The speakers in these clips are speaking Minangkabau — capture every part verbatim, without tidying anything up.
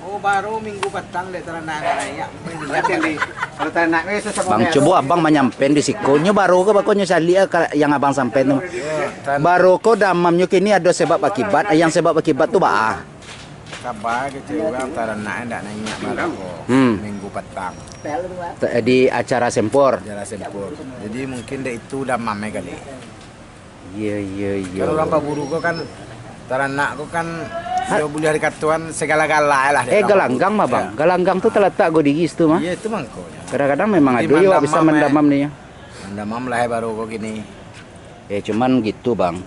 Oh, baru minggu patang dek taranak naiak. Kalau taranak ni susah. Bang, cubo abang manyampean di siko. Nyo baru ko bako nyo caliak ka yang abang sampean tu. Baru ko damamnyo kini ado sebab akibat. Yang sebab akibat tu baa? Kaba kecek urang taranak ndak naiak baru ko. Hmm. Minggu patang. Di acara sempor. Acara sempor. Jadi mungkin dek itu damam kali. Iyo, iyo, iyo. Kalau urang paburu ko kan, taranak ko kan, iyo buliah dikatoan sagala-gala lah. Eh, galanggang mah, Bang. Galanggang tu talatak go diri situ mah. Iyo, itu mangkonyo. Kadang-kadang memang ado yo bisa mandamam ni yo. Mandamam lah baru ko kini. Eh, cuman gitu, Bang.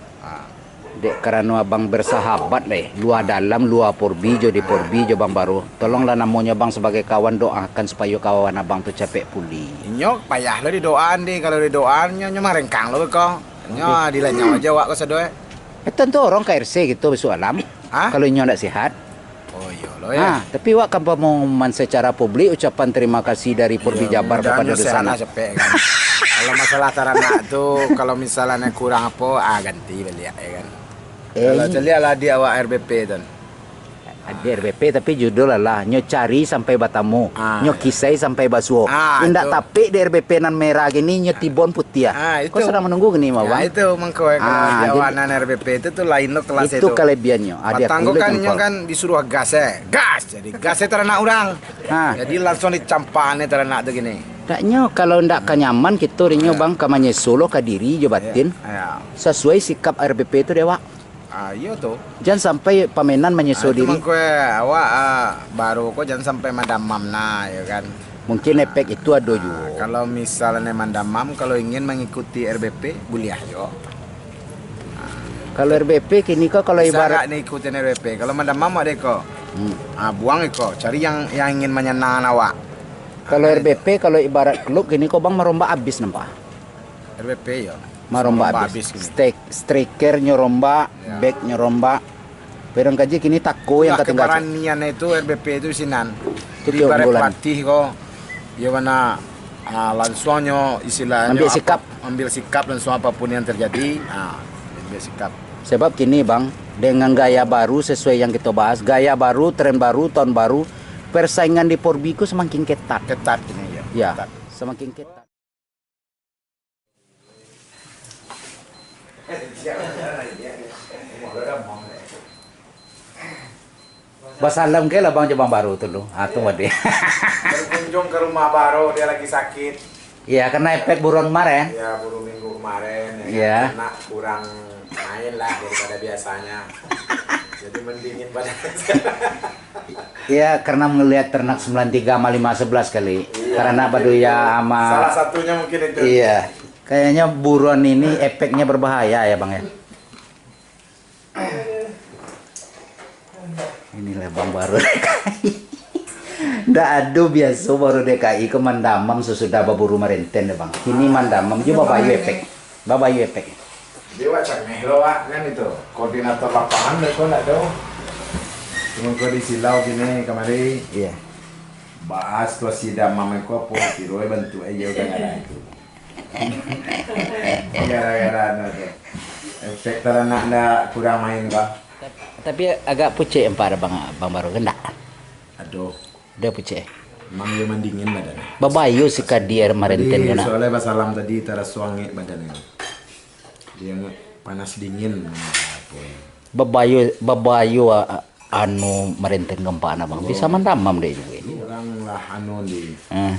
Dek karano abang bersahabat deh, lua dalam, lua porbi jo di porbi jo Bang Baru. Tolonglah namonyo abang sabagai kawan doakan supayo kawan abang tu capek pulih. Inyo payah lo didoaan deh, kalau didoaan nyo, nyo marengkang lo ko. Nyo dilanyau aja awak ko sado, eh. Eh, tantu orang K R C gitu bisuak alam. Hah? Kalau inyo ndak sihat. Oh, iyo lo, ya. Ah, tapi wak kan pengumuman secara publik ucapan terima kasih dari Porbi Jabar kepada sehat lah, Dusana. Capek kan. Kalau masalah taranak tu, kalau misalnya kurang apa, ah, ganti baliak, ya kan. Eh. Kalau caliak lah di awak R B P tu. Di R B P tapi judul lah, nyo cari sampai batamu, nyo kisai sampai basuo. Ah, indak itu. Tapik di R B P nan merah gini, nyo tibon putiah. Ah, itu. Kau sedang menunggu gini, Bang? Itu mangko, eh, kalau di awak nan R B P itu tu lain lo kelas itu. Itu kelebihannya. Ah, dia patang ko kulit kan, nyo kan disuruh gas, eh. Gas, jadi gas, eh, taranak urang. Ha. Jadi langsung dicampaknyo taranak tu gini. Ndak nyo, kalau ndak ka nyaman kito, rinyo Bang ka manyeso lo ka diri jo batin. Ya. Sesuai sikap R B P tu dek awak. Ah, iyo tu. Jan sampai pamenan manyeso diri. Ah, itu mangko, eh, awak, ah, baru ko jan sampai madamam nah, yo kan. Mungkin efek itu ado juo. Kalau misalnya mandamam, kalau ingin mengikuti R B P, buliah juo. Kalau R B P kini ko kalau bisa ibarat nggak ikutin R B P? Kalau mandamam awak deh ko. Hmm. Ah, buang iko, cari yang, yang ingin menyenangkan awak. Kalau R B P, kalau ibarat klub kini ko Bang marombak abis nampak. R B P yo. Marombak abis. Abis kini. Stek-, striker nyo rombak, back nyo rombak. Barangkaji kini tako yang katinggalan. Itulah keberanian itu R B P itu sinan. Jadi ibarat pelatih ko, iyo bana, ah, langsuangnyo istilahnyo ambil sikap. Ambil sikap langsuang apapun yang terjadi, ah, ambil sikap. Sebab kini, Bang, dengan gaya baru sesuai yang kito bahas, gaya baru, tren baru, tahun baru, persaingan di Porbi ko semakin ketat. Ketat kini, ya. Ya, ketat. Semakin ketat. Basalam ke lah Bang jo Bang Baru tu lu. Ha, tu wadih. Berkunjung ke rumah Baru, dia lagi sakit. Iya, karena efek buruan kemarin. Iya, buru minggu kemarin, ya kan? Iya. Kena kurang main lah daripada biasanya. Jadi mendingin badan sekarang. Iya, karena melihat ternak sembilan tiga sama lima sebelas kali. Iya, karena mungkin baduya itu ama. Salah satunya mungkin itu. Iya. Kayaknya buruan ini efeknya berbahaya ya, Bang, ya. Inilah Bang Baru D K I. Ndak ado biaso Baru D K I ko mandamam sasudah baburu marenten deh, Bang. Kini mandamam jo babayu efek. Babayu efek. Dia wak cameh lo, wak, kan itu. Koordinator lapangan deh, kok ndak tahu. Cuma kau di silau gini kamari. Iya. Bahas situasi damam ko apa, kiro bantuak aja udah nggak ada itu. Gara-gara anu tu. Efek taranak ndak kurang main ko. Tapi agak pucek nampak Bang, Bang Baru, kan ndak? Aduh. Dah pucek. Emang dia mandingin badan. Babayu si Kadir marenten kena. Soalnya basalam tadi taraso angek badan ni. Dia angek panas dingin. Apa ya? Babayu, babayu, a-, a-, anu marenten gempa nah, Bang. Bisa mandamam deh juga. Orang lah anu di. Eh.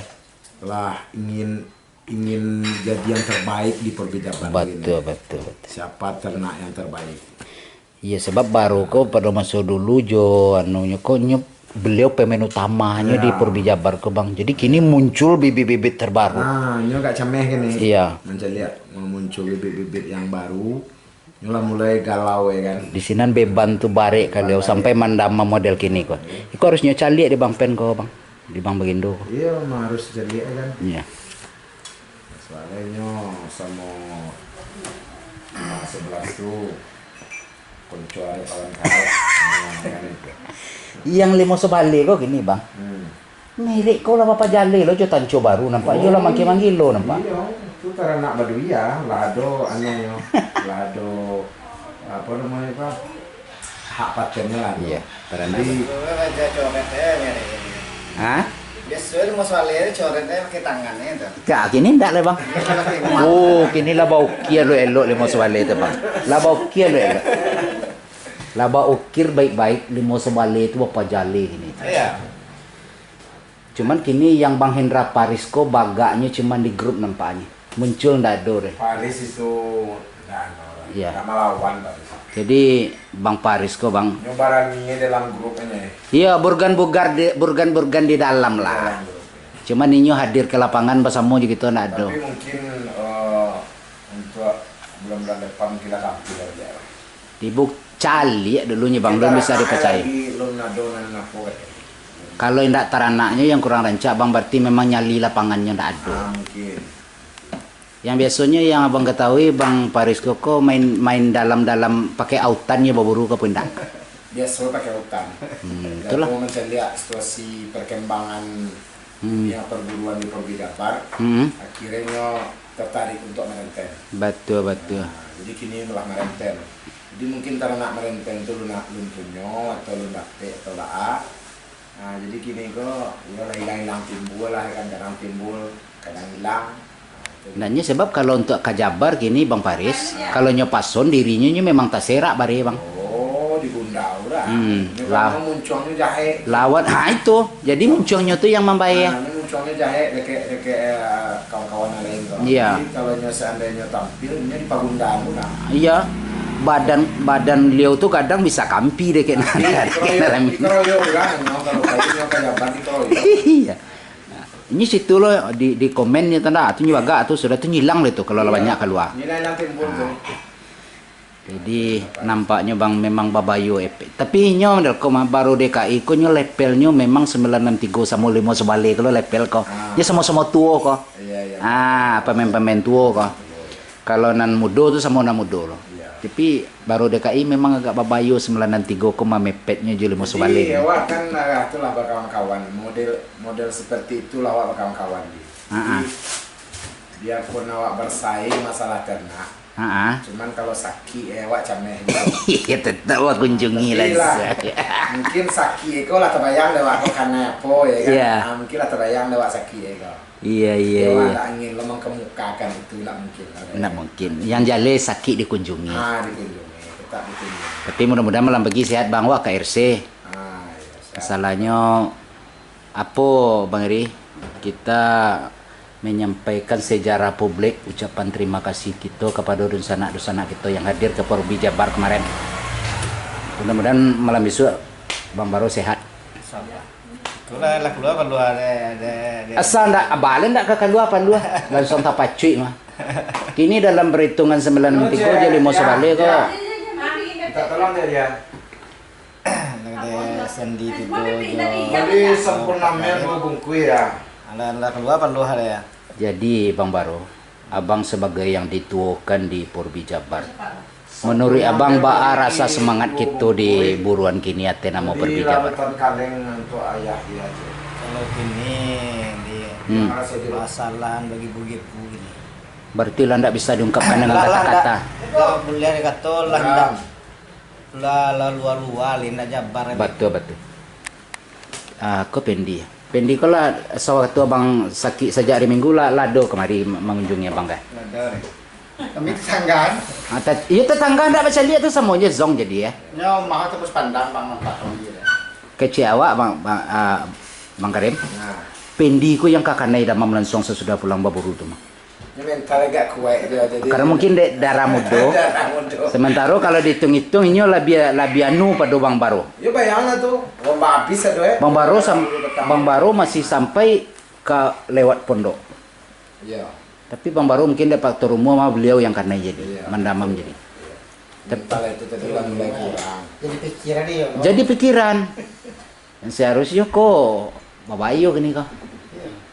Lah ingin, ingin jadi yang terbaik di Porbi Jabar ini. Betul, betul, betul. Siapa ternak yang terbaik? Iya, sebab Baru ko pado maso dulu jo anunyo ko nyo beliau pemain utamanyo di Porbi Jabar ko, Bang. Jadi kini muncul bibit-bibit terbaru. Nah, nyo agak cameh kini. Iya. Mancaliak muncul bibit-bibit yang baru. Nyo lah mulai galau ya kan. Di sinan beban tu barek kali sampai mandamam model kini ko. Iko harus nyo caliak di Bang Pen ko, Bang. Di Bang Bagindo ko. Iya, memang harus caliak ya kan. Iya. Soalnya nyo samo, ah, sebelas tu. Konco ado kawan-kawan. Nah, kan itu. Yang limo sabali ko gini, Bang. Hmm. Mirip ko lah bapajaleh lo jo tanco baru nampak. Iyo lah makin manggilo nampak. Iyo, tu taranak baduya, lah ado anunyo, lah ado, apa namanya, apa, hak patennyo lah. Iya. Parandi. Biaso baca coret e, ni, ni. Hah? Biaso limo Subaleh coret e pakai tangan e tu. Ka, kini ndak lai, Bang. Pakai tangan. Oh, kini lah baukir elok-elok limo Subaleh tu, Bang. Lah baukir elok-elok. Lah baukir baik-baik, limo Subaleh tu bapajaleh kini. Iya. Cuman kini yang Bang Hendra Paris ko bagaknyo cuman di grup nampaknyo. Muncul ndak ado deh. Paris itu ndak anu lah. Iya. Ndak malawan Paris. Jadi, Bang Paris ko, Bang. Nyo barani dalam grup ini. Iya, burgan-bugar di, burgan-burgan di dalam lah. Dalam grup. Cuman inyo hadir ke lapangan basamo jo kito ndak ado. Tapi mungkin, eh, untuk bulan-bulan depan mungkin lah tampil aja lah. Dibuk caliak dulunyo, Bang, lun bisa dipacayo. Lagi lun ado nan apo kato. Kalau indak taranaknyo yang kurang rancak, Bang, berarti memang nyali lapangannyo ndak ado. Ah, mungkin. Yang biasonyo yang Abang katahui, Bang Paris ko, ko main, main dalam-dalam pakai autan nyo baburu ko apo indak? Biaso pakai autan. Hmm, itulah. Aku mancaliak situasi perkembangan Hmm. yang perburuan di Porbi Jabar, Hmm. akhirnyo tertarik untuk merenten. Batua, batua. Nah, jadi kini malah merenten. Jadi mungkin taranak merenten tu lun, lun punyo, atau lun dapek, atau baa. Nah, jadi kini ko, iyo lah ilang-ilang timbul lah, kan, kadang timbul, kadang ilang. Nah, itu. Nah, nyo sebab kalau untuak ka Jabar kini, Bang Paris, kalau nyo pason dirinyo, nyo memang taserak bare, Bang. Oh, digundau lah. Hmm, Nyo lah. Karano muncuangnyo jahek. Lawan, ha, itu. Jadi muncuangnyo tu yang mambayar. Nah, nyo muncuangnyo jahek, dek, dek, eh, kawan-kawan yang lain tu. Iya. Jadi kalau nyo seandainyo tampil, nyo dipagundau tu nah. Iya. Badan, badan liau tu kadang bisa kampi dek. Tapi dikeroyok, dikeroyok urang, nyo kalau kayu, nyo ka Jabar dikeroyok. Iya. Nah, inyo situ lo di, di komen nyo tanda, tu nyo agak tu, sudah tu nyilang deh tu kalau lah banyak kalua. Nyilang-nyilang timbul tu. Ah. Jadi, nampaknyo Bang memang babayo efek. Tapi inyo model ko mah, baru D K I ko nyo levelnyo memang sembilan enam tigo samo limo Subaleh ko lo level ko. Ah. Nyo samo-samo tuo ko. Iya, iya. Ah, pemain-pemain tuo ko. Kalau nan mudo tu samo nan mudo lo. Iya. Tapi baru D K I memang agak babayo sembilan enam tigo ko mamepetnyo jo limo Subaleh. Jadi, awak kan, ah, itulah bakawan-kawan. Model, model seperti itulah awak bakawan-kawan, Di. Ha-ha. Jadi, biarpun awak bersaing masalah ternak, Ha-ha. cuman kalau sakik, eh, awak cameh juga. Iya, tetap awak kunjungi lah, Tapi lah, Zak. mungkin sakik ko lah tabayang dek awak ko kanai apo, ya kan? Iya. Ah, mungkin lah tabayang dek awak sakik ko. Iya, iya, Awak iya. ndak angin lo mangkemukakan itu, ndak mungkin lah. Ndak mungkin. Yang jaleh sakik dikunjungi. Ah, dikunjungi, tetap dikunjungi. Tapi mudah-mudahan malam pagi sehat, Bang, awak ka R C. Ah, iya, sehat. Masalahnyo, apo, Bang Eri? Kita menyampaikan sejarah publik ucapan terima kasih kito kapado dunsanak-dunsanak kito yang hadir ka Porbi Jabar kemarin. Mudah-mudahan malam besok Bang Baro sehat. InsyaAllah. Itulah lah kalua, kalua de, de, de. Asa ndak, abalen ndak ka kalua, palua. Langsung tapacuik mah. Kini dalam perhitungan sembilan enam tigo jo limo Subaleh ko. Minta tolong dia, dia. Lagi Sandi tigo jo. Bali Sampurna Men dua bungkuih ya. Alah, alah kalua, palua lah ya. Jadi, Bang Baro, Abang sabagai yang dituokan di Porbi Jabar, manuruik Abang, baa rasa semangat kito di buruan kini ateh namo Porbi Jabar? Lautan Kaleng untuk ayah dia tu. Kalau kini di Hmm. masalah bagi bugi-bugi ni. Berarti lah ndak bisa diungkapkan dengan Lah, lah, kata-kata. ndak. Ndak buliah dikato lah, Nah. ndak. Lah, lah lua-lua, lah ndak Jabar. Batua, batua. Ah, ko Pendi. Pendi ko lah, sawaktu abang sakik sajak hari Minggu lah, lah ado kamari ma-, mangunjungi abang kah? Lah ado, ni. Kami tetanggaan. Ah, tet-, iyo, tetangga ndak bacaliak tu samo je zong jadi, ya. Nyo, maha tebus pandang, Bang, nampak kami je. Kecek awak, Bang, Bang, ah, Bang Karim. Nah. Pendi ko yang kakanai damam langsung sasudah pulang baburu tu, mah. Nyo mental agak kuaik tu, jadi Karena mungkin dek darah mudo. Darah mudo. Sementara kalau dihitung-hitung, inyo labiah, labiah anu pado Bang Baro. Yo, bayanglah tu. Lomba habis ado, eh. Bang Baro sam-, Dulu petang. Bang Baro masih sampai ka lewat pondok. Iya. Tapi Bang Baro mungkin dek faktor umur mah beliau yang kanai jadi, Iya. mandamam jadi. Iya. Tep- Mental itu tadi lah mulai kurang. Jadi pikiran dia. Jadi pikiran. Yang seharusnyo ko babayo kini ko.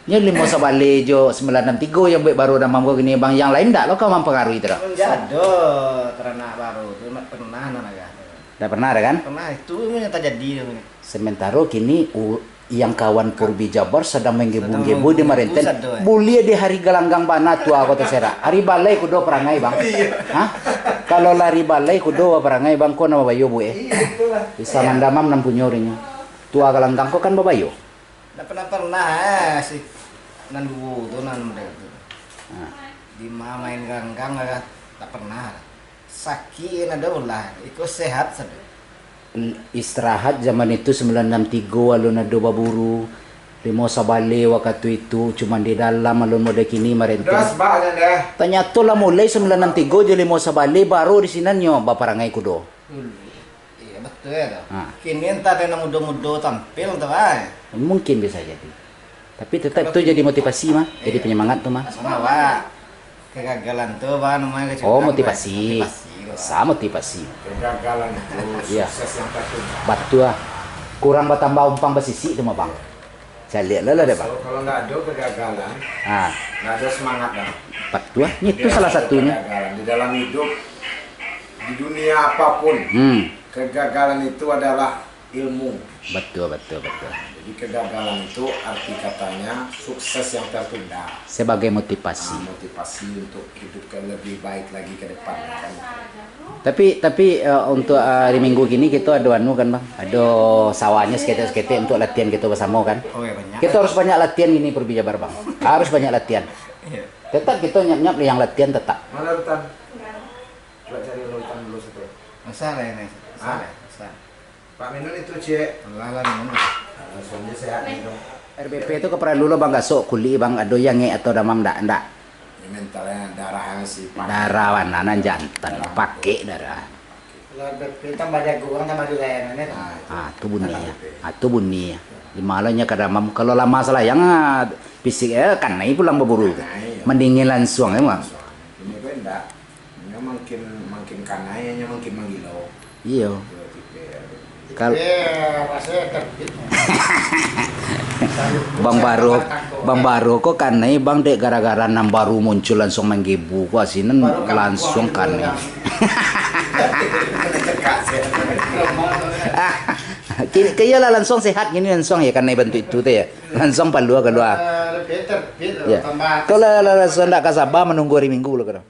Nyo limo Sabaleh jo sembilan enam tigo yang buek Baro damam ko kini, Bang. Yang lain ndak lo ka mampangaruhi tu doh. Ndak ado taranak Baro tu, ndak pernah nan agak tu. Ndak pernah ado kan? Pernah, itu yang tajadi tu. Sementaro kini u-, yang kawan Porbi Jabar sadang menggebu-gebu di Marenten. Sedang menggebu, eh. Buliah di hari galanggang bana tu ko taserak. Hari balai kudo parangai, Bang. Iya. Hah? Kalau lari balai kudo baparangai bang ko nan babayo buek eh. Iyo, itulah. Bisa mandamam nan punyo urinyo. Tua galanggang ko kan babayo. Ndak pernah-pernah eh, si nan duo tu nan model tu. Nah. Di ma main galanggang lah, tak pernah. Sakik nan ado lah, iko sehat sajo. Istirahat zaman itu sembilan enam tiga alun ado baburu. Limau sabaleh wakatu itu, cuman di dalam alun model kini marenteng. Tanyato lah mulai sembilan enam tiga jo limau sabaleh baru di sinannyo baparangai kudo. Dulu. Iyo, betul tu. Ha. Kini entah ado nan mudo-mudo tampil tu, ai. Mungkin bisa jadi. Tapi tetap tu jadi motivasi mah, jadi penyemangat tu mah. Sama, Wak. Kegagalan tu, Bang, namanya kecil. Oh, motivasi. Motivasi, Wak. Sa motivasi. Kegagalan itu sukses yang tertunda. Batua. Kurang batambah umpang basisik tu mah, Bang. Caliak lah, lah deh, Bang. So, kalau nggak ada kegagalan, nggak ada semangat, Bang. Batua. Itu salah satunya. Kegagalan. Di dalam hidup, di dunia apapun, kegagalan itu adalah ilmu. Betul, betul, betul. Jadi kegagalan itu arti katanya sukses yang tertunda. Sebagai motivasi. Ah, motivasi untuk hidup ke lebih baik lagi ke depan, kan. Tapi, tapi, eh, untuk, eh, hari Minggu kini kito ado anu kan, Bang? Ado sawahnyo saketek-saketek untuk latihan kito basamo kan? Oh, ya, banyak. Kito harus banyak latihan ini Purbi Jabar, Bang. Harus banyak latihan. Iya. Tetap kito nyap-nyap yang latihan tetap. Mana rutan? Coba cari rutan dulu satu. Usah lah ini. Usah lah. Usah. Pak minum itu, Cik. Alah, lah, minum. Nah, langsung aja sehat minum. R B P tu kaparalu lo, Bang, gasok kulik, Bang, ado yang ngek atau damam ndak, ndak? Ini mentalnya darah yang si pakai. Darah warna nan jantan, pakai darah. Kalau R B P tambah jago, Bang, tambah dilayanan, ya, Bang? Ah, itu. Ah, tu bunyi ya. Ah, tu bunyi ya. Di malah nya ka damam, kalau lama salayang, ah, fisik eh kanai pulang baburu. Kanai, ya. Mendingin langsung ya, Bang. Langsung. Ini kok ndak? Nyo makin, makin kanai, nyo makin manggilo. Iyo. Kal- Eh, rasanya terbit. Bang Baro, Bang Baro ko kanai, Bang, dek gara-gara nan baru muncul langsung manggebu ko asinan. Baru kan langsung kanai. Ah, ki-, kaya lah langsung sehat gini, langsung ya kanai bantuak itu tu ya. Langsung palua kalua. Eh, lebih terbit, ya. Tambah. Kalau lah, lah, lah, sudah ndak ka saba manunggu hari Minggu lah, kadang.